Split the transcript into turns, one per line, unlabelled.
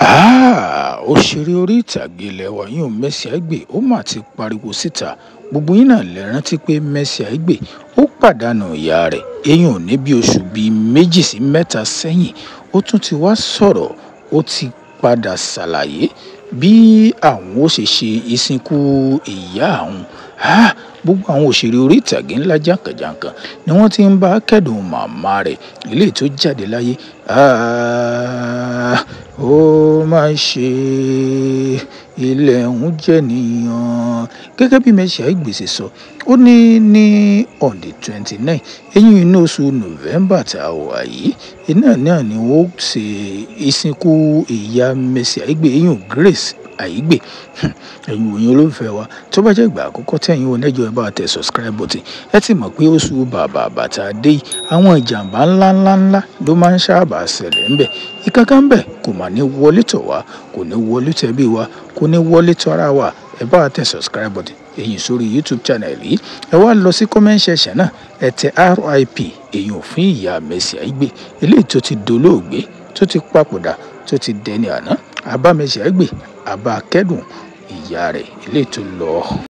Òṣèré orí ìtàgé ilé wa yìí, Mercy Aigbe, ó mà ti pariwo síta. Gbogbo yín náà lè rántí pé Mercy Aigbe ó pàdánù ìyá rẹ̀ eyín ò ní bí oṣù bíi 2 sí 3 sẹ́yìn. Ó tún ti wá sọ̀rọ̀, ó ti padà ṣàlàyé bí àwọn ó ṣe ṣe ìsìnkú ìyá àwọn. Gbogbo àwọn òṣèré orí ìtàgé ńlá jàǹkànjàǹkàn ni wọ́n ti ń bá kẹ́dùn màmá rẹ̀ eléyìí tó jáde láyé. Ó máa ń ṣe ilẹ̀ ń jẹ́ nìyàn. Gẹ́gẹ́ bí Mercy Aigbe ṣe sọ, ó ní on the 29, eyín inú oṣù November tá a wà yìí, iná náà ni ó ṣe ìsìnkú ìyá Mercy Aigbe, eyín Grace Aigbe. Ẹ̀yin òyìn olólùfẹ́ wa, tó bá jẹ́ ìgbà àkọ́kọ́ tí ẹ̀yin ò nẹ́jọ́, ẹ bá tẹ subscribe button. Ẹ ti mọ̀ pé oṣù bàbà bàtà dé yìí, àwọn ìjàmbá ńlá ńlá ńlá ló máa ń sábà ṣẹlẹ̀ ńbẹ̀. Ìkankan ńbẹ̀ kò mà ní wọlé tọ̀ wá, kò ní wọlé tọ̀ ẹbí wa, kò ní wọlé tọ̀ ara wa. Ẹ bá tẹ subscribe button èyí sórí YouTube channel yìí. Ẹ wá lọ sí comment section náà, ẹ tẹ RIP èyí ò fún ìyá Mercy Aigbe eléyìí tó ti dolóògbé, tó ti papòdà, tó ti dẹni àná. Àbá Mercy Aigbe, àbá kẹ́dùn ìyá rẹ̀ eléyìí tó lọ.